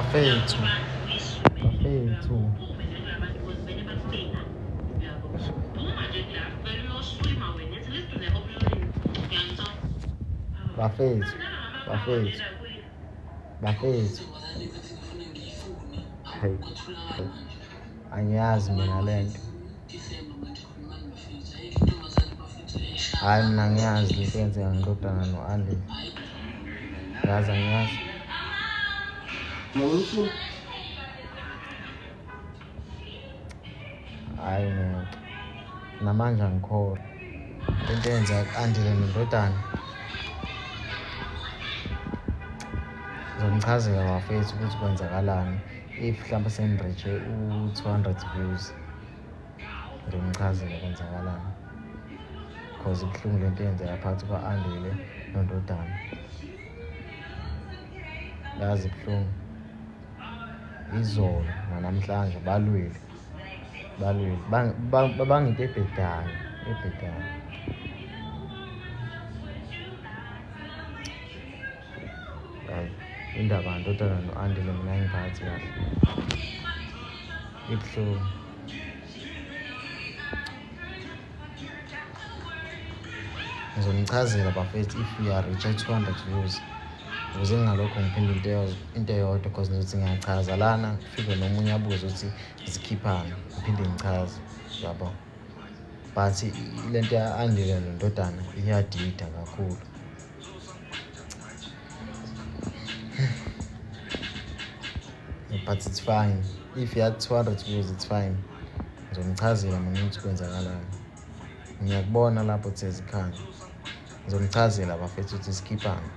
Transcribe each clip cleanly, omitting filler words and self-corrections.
Bafethu, bafethu. Bafethu, bafethu, bafethu. Hayi, angiyazi mina lento. Hhayi mina angiyazi lento eyenzeka ngendodana no-Andile. Yazi angiyazi. Hhayi ngeke. Namanje angikholwa. Into eyenzeka ku-Andile nendodana. Ngizonichazela bafethu ukuthi kwenzakalani if mhlawumbe sengireach-e u-200 views. Ngizonichazela kwenzakalani. Cause ibuhlungu lento eyenzeka phakathi kwa-Andile nondodana. Yazi ibuhlungu. Izolo nanamhlanje balwile. Balwile. Babanga into ebhedayo, ebhedayo. Hayi, indaba kandodana no-Andile mina ayingiphathi kahle. Ibuhlungu. Ngizonichazela bafethu if we are reach 200 views ukuze ngingalokho ngiphinde into eyodwa because ngizothi ngiyachaza lana kufike nomunye abuze ukuthi zikhiphani ngiphinde ngichaze yabo but lento ya-Andile nendodana iyadida kakhulu. But it's fine if you had 200 views, it's fine. Ngizonichazela mina ukuthi kwenzakalani. Ngiyakubona lapho thezikhanya. Ngizonichazela bafethu ukuthi sikhiphani.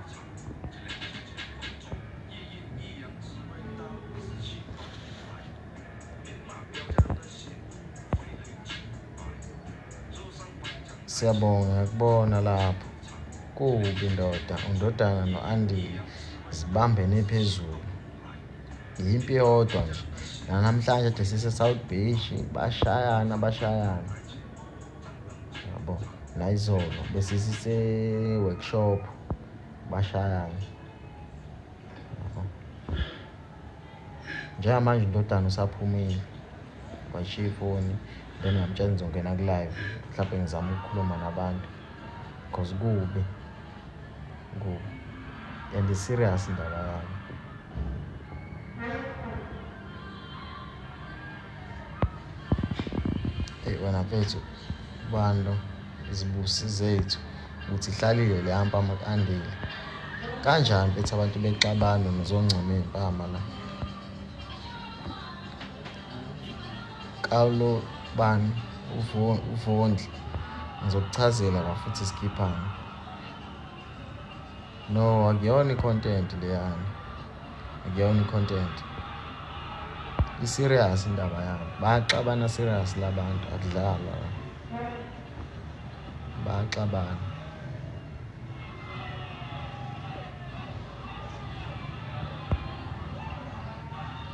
Siyabonga ngiyakubona lapho. Kubi ndoda, undodana no-Andile zibambene phezulu. Yimpi yodwa nje. Nanamhlanje de sise-South Beach bashayana bashayana. Yabo, nayizolo bese sise-workshop bashayana. Yabo. Njengamanje indodana usaphumile washiya ifoni then ngamtshela ngizongena ku-live mhlawumbe ngizama ukukhuluma nabantu cause kubi kubi and i-serious indaba yabo. Eyi wena mfethu bantu izibusi zethu ukuthi ihlalile leya mpama ku-Andile. Kanjani mfethu abantu bexabana nizongcoma iy'mpama la? Kalo bani uvondli ngizokuchazela bafuthi sikhiphani. No, akuyona i-content leyana. Akuyona i-content. I-serious indaba yabo. Bayaxabana serious labantu akudlalwa la. Bayaxabana.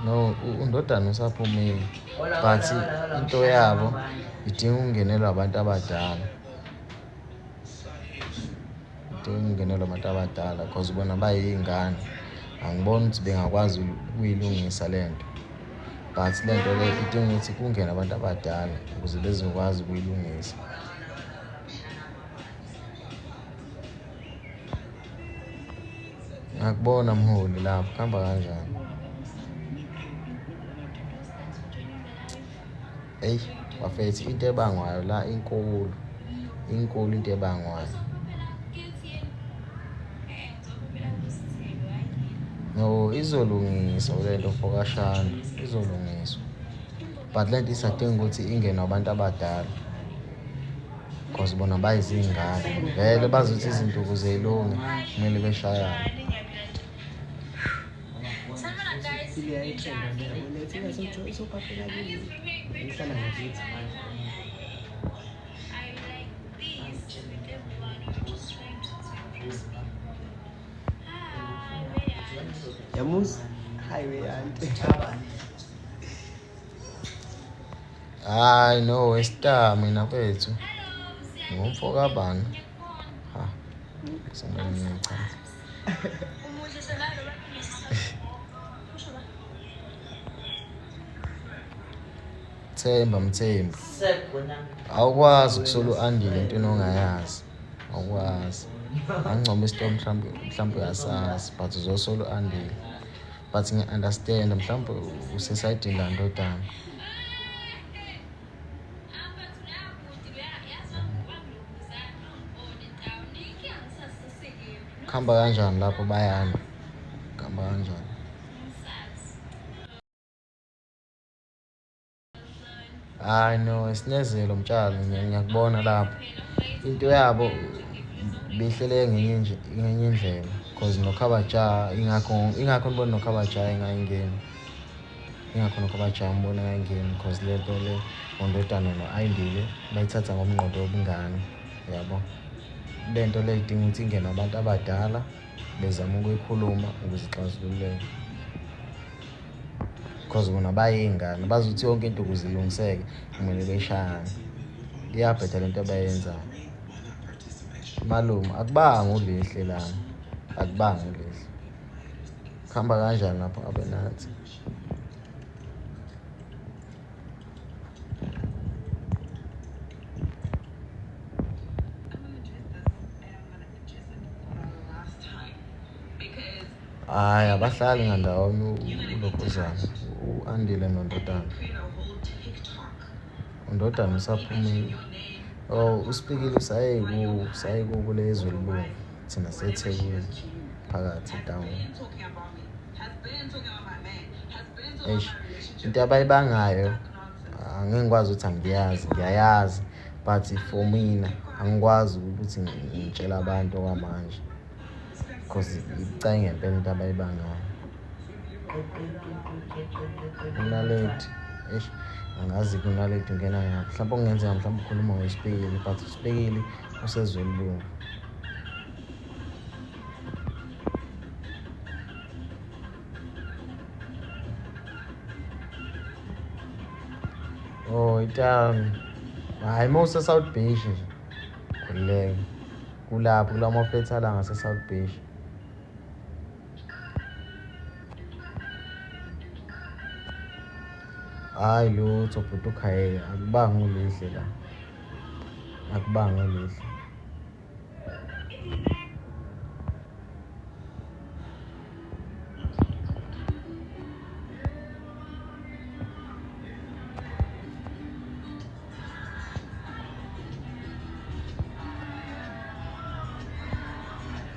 No, undodana usaphumile but into yabo idinga ukungenelwa abantu abadala. Idinga ukungenelwa abantu abadala cause bona bayiy'ngane. Angiboni ukuthi bengakwazi ukuyilungisa le nto but le nto le idinga ukuthi kungene abantu abadala ukuze bezokwazi ukuyilungisa. Ngakubona mholi lapho kuhamba kanjani? Eyi bafethu into ebangwayo la inkulu, inkulu into ebangwayo. No, izolungiswa le nto mfokashana, izolungiswa. But le nto isadinga ukuthi ingenwe abantu abadala. Cause bona bayizingane vele bazi ukuthi izinto ukuze ilunge kumele beshayane. Yamuzi highway anti. Hayi no westar mina mfethu. Ngumfo kabani? Ha. Sengiyini cha. Themba Mthembu, awukwazi ukusola u-Andile entweni ongayazi, awukwazi. Angcono isitofu mhlawumbe mhlawumbe uyasazi but uzosola u-Andile. But ngiya-understand mhlawumbe usesayidini la ndodana. Kuhamba kanjani lapho bayana? Kuhamba kanjani? Hayi no, isinezelo mtshalo ngiyakubona lapho. Into yabo behlele ngenye nje ngenye indlela because noKhabaja ingakho ingakho nibona noKhabaja engayingeni. Ingakho noKhabaja ngibona engayingeni because le nto le ngondodana no-Ayindile bayithatha ngomnqondo wobungane yabo. Le nto le idinga ukuthi ingene abantu abadala bezama ukuyikhuluma ukuze ixazululeke. Cause bona bayiy'ngane bazi ukuthi yonke into ukuze ilungiseke kumele beshayane. Iyabheda le nto abayenzayo. Malume akubanga ulihle lana, akubanga ulihle. Kuhamba kanjani lapho abenathi? Hhayi abahlali ngandawonye ulokhuzana u-Andile nondodana. Undodana usaphumile. Oh uSpikile usaye ku usaye ku kule zwe elibomvu thina siseThekwini phakathi down. Eish into abayibangayo angeke ngikwazi ukuthi angiyazi ngiyayazi but for mina angikwazi ukuthi ngitshele abantu okwamanje. Cause ibucayi ngempela into abayibangayo. Unaledi eish angazi kunaledi ungena ngaphi mhlawumbe okungenzeka mhlawumbe ukhuluma ngoSipikili but uSipikili usezwelibomvu. Oh itawuni hhayi uma use-South Beach nje khululeka. Kulapho kula mafetha ala ngase-South Beach. Hhayi lutho bhuti ukhayeka akubangi ulihle la, akubangi ulihle.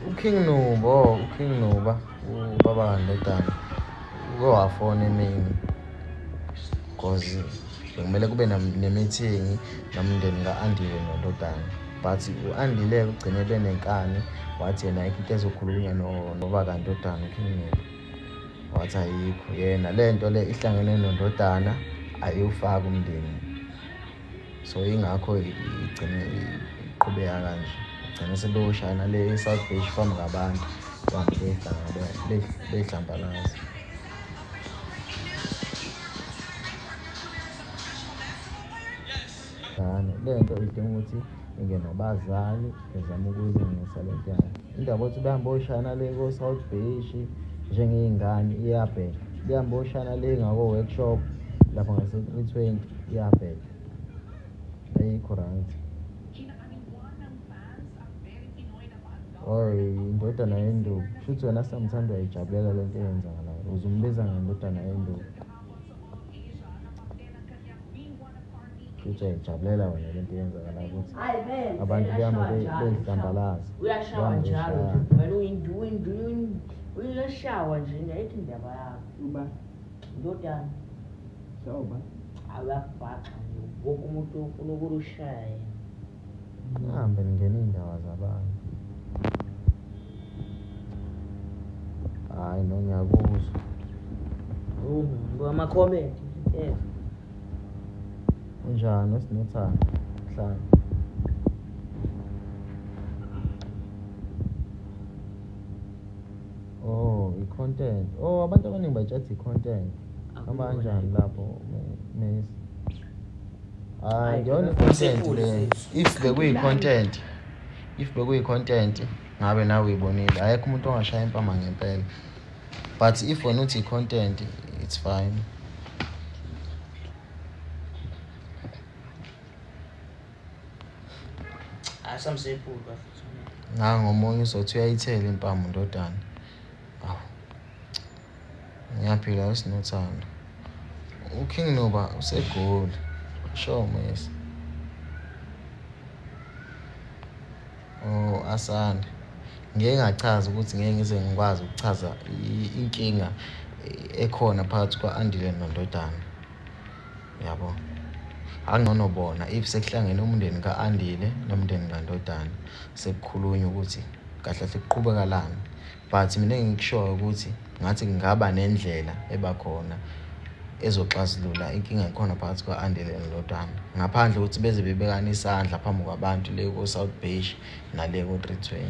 UKing Nuba, oh uKing Nuba, ubaba kandodana uke wafona emini cause bekumele kube ne-meeting nomndeni ka-Andile nondodana but u-Andile ugcine benenkani wathi yena ayikho into ezokhulunywa nobaba kandodana uKing Nuba. Wathi ayikho yena le nto le ihlangene nondodana ayiwufaki umndeni so ingakho igcine iqhubeka kanje igcine sebeyoshayana le e-South Beach phambi kwabantu bahambe beyihlambalaza. Ngane le nto idinga ukuthi ingene abazali bezame ukuyilungisa le nto yayo. Indaba yokuthi behambe boshayana le ko-South Beach njengey'ngane iyabheda. Behambe boshayana le ngako-workshop lapha ngase-three twenty iyabheda. Ayikho right. Or indodana yenduku. Shuthi wena samthanda uyayijabulela le nto eyenzakalayo. Uzumbiza ngendodana yenduku. Futhi uyayijabulela wena lento eyenzakalayo ukuthi abantu behamba beyihlambalaza. Uyashawa njalo nje. Wena uyindu uyashawa nje ayikho indaba yakho. Uba? Ndodana. Shawa ba? Awuyakubhaxa nje. Wonke umuntu ufuna ukurushaya yena. Nihambe ningene iy'ndawo zabantu. Hhayi no ngiyakuzwa. Ama-comment. Yeah. Unjani esinothando? Hlala. Oh, i-content. Oh, abantu abaningi batshatha i-content. Hamba kanjani lapho Miss? Hayi, ngiyona i-content le. If bekuyi-content, if bekuyi-content ngabe nawe uyibonile. Ayekho umuntu ongashaya impama ngempela. But if wena uthi i-content, it's fine. Asamsephula bafethu. Nangu omunye uzothi uyayithela impama ndodana. Awu. Ngiyaphila usinothando. UKing Nuba useGoli. Sure Messi. Oh Asanda. Ngeke ngachaza ukuthi ngeke ngize ngikwazi ukuchaza inkinga ekhona phakathi kwa-Andile nondodana. Yabo. Angcono bona if sekuhlangene umndeni ka-Andile nomndeni kandodana sekukhulunywa ukuthi kahle kahle kuqhubekalani. But mina engikushoyo ukuthi ngathi kungaba nendlela ebakhona ezoxazulula inkinga ekhona phakathi kwa-Andile nondodana. Ngaphandle kokuthi beze bebekane isandla phambi kwabantu le ko-South Beach nale ko-320.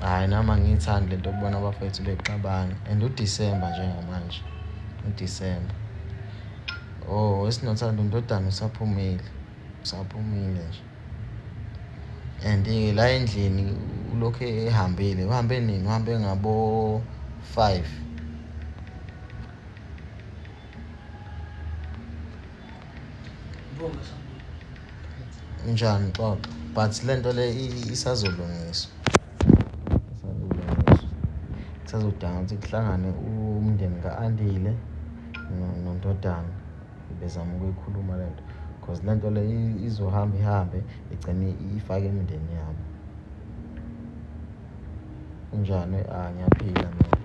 Hhayi nami angiyithandi lento yokubona abafethu bexabana and uDisemba njengamanje uDisemba. Oh esinothando indodana usaphumile usaphumile nje and la endlini ulokhu ehambile uhambe nini uhambe ngabo-5. Njani xoxa but lento le isazolungiswa isazolungiswa kusazodinga ukuthi kuhlangane umndeni ka-Andile nondodana bezama ukuyikhuluma lento cause lento le izohamba ihambe igcine ifake imindeni yabo. Unjani? Ah, ngiyaphila mina.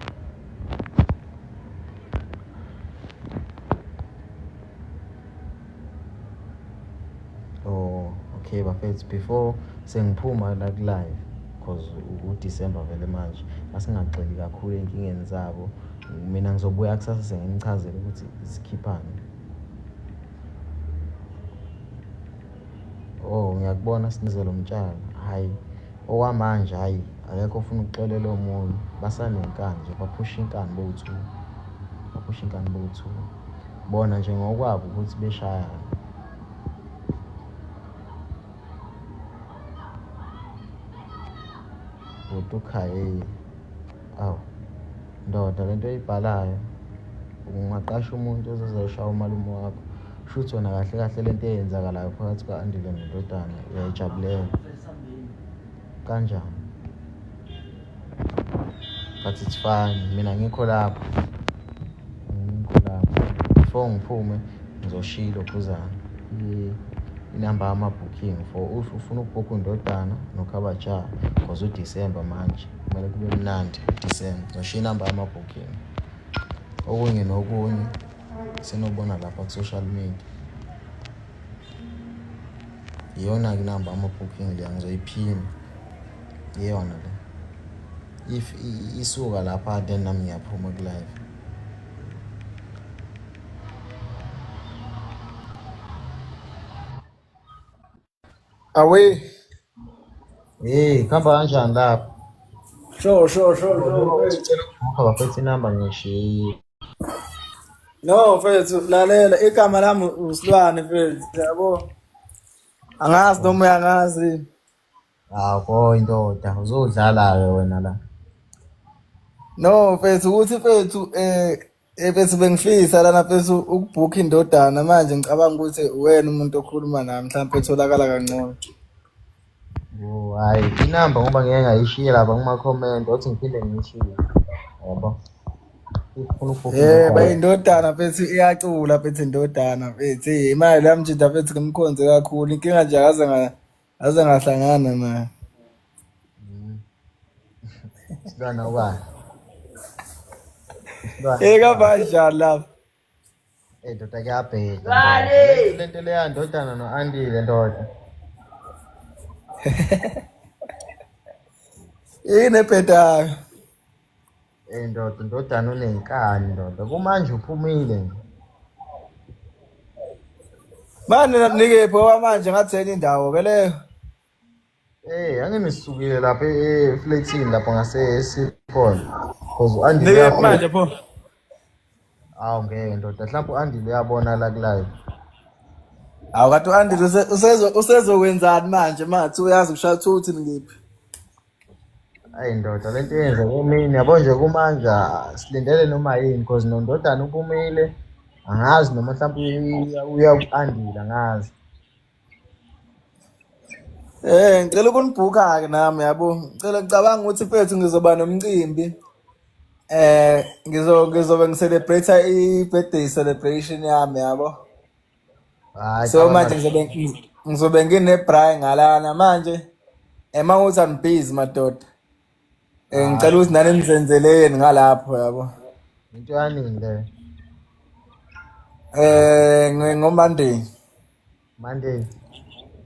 Oh, okay bafethu before sengiphuma la ku-live cause uDisemba vele manje asingagxili kakhulu ey'nkingeni zabo. Mina ngizobuya kusasa senginichazele ukuthi zikhiphani. Oh, ngiyakubona Sinizelo Mtshali. Hhayi, okwamanje hhayi akekho ofuna ukuxolela omunye. Basanenkani nje baphusha inkani bowu-two. Baphusha inkani bowu-two. Bona nje ngokwabo ukuthi beshayana. Bhuti uKhaye. Awu, ndoda lento oyibhalayo ungaqasha umuntu ozozoshaya umalume wakho. Shuthi wena kahle kahle lento eyenzakalayo phakathi kwa-Andile nendodana uyayijabulela. Kanjani? But it's fine, mina ngikho lapho. Ngikho lapho. Before ngiphume ngizoshiya ilokhuzana. Inamba yama-booking for if ufuna ukubhukha undodana nokhabaja cause uDisemba manje kumele kube mnandi uDisemba. Ngizoshiya inamba yama-booking. Okunye nokunye senobona lapha ku-social media. Iyona-ke inamba yama-booking leya ngizoyiphina. Iyona le. If isuka lapha then nami ngiyaphuma ku-live. Awe. Hey, kuhamba kanjani lapho? Sure, sure, sure, sure. Mfethu. Ngicela ukubhukha bafethu inamba ngishiyile. No, mfethu, lalela igama lami uSilwane mfethu, yabo. Angazi noma uyangazi. Hawu indoda, uzodlala-ke wena la. No, mfethu ukuthi mfethu mfethu bengifisa lana mfethu ukubhukha indodana manje ngicabanga ukuthi uwena umuntu okhuluma nami mhlawumbe etholakala kangcono. Oh, hhayi inamba ngoba ngeke ngayishiya lapha kuma-comment, othi ngiphinde ngiyishiye. Yabo. Ufuna ukubhukha Eh indodana. bayindodana mfethu iyacula mfethu indodana mfethu. Eh, imali yami nje mfethu ngimkhonze kakhulu inkinga nje akaze nga aze ngahlangana naye. Silwana ubani? Silwana Eh ubani? kabanjani lapha? Eh ndoda kuyabheda ndoda. Lwale! Lento leya ndodana no-Andile ndoda. Yini ebhedayo? Eh ndoda, indodana unenkani ndoda. Kumanje uphumile nje. Manje nikephi ngoba manje ngatheni indawo ke leyo. Eh anginisukile lapha eflatini lapha ngase Sipol. Because u-Andile Nikephi uyafika. manje pho? Awu ngeke ndoda, mhlawumbe u-Andile uyabona la ku-live. Awu kanti u-Andile usezokwenzani manje mathi uyazi kushaya uthi ngiphi. Ayi ndoda lento yenza emini yabo nje kumanje silindele noma yini because nondodana uphumile. Angazi noma mhlawumbe uya ku-Andile, angazi. Ngicela ukunibhuka-ke nami yabo. Ngicela ngicabanga ukuthi mfethu ngizoba nomcimbi. Ngizobe ngicelebrate i-birthday celebration yami yabo. Hhayi, So cabanga manje ngizobe ngine-braai ngalana manje. Uma kuwukuthi ani-busy madoda. Ngicela hhayi, ukuthi nani nizenzeleni ngalapho yabo. into yaningi leyo. Ngo-Monday. Monday.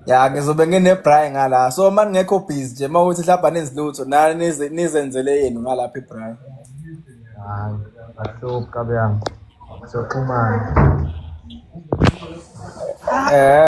Ya ngizobe ngine-braai ngala. So uma ningekho busy nje uma kuwukuthi mhlawumbe anenzi lutho nani nizenzele yenu ngalapho i-braai. Hhayi, akuhluphi kabi yami. Siyoxhumana.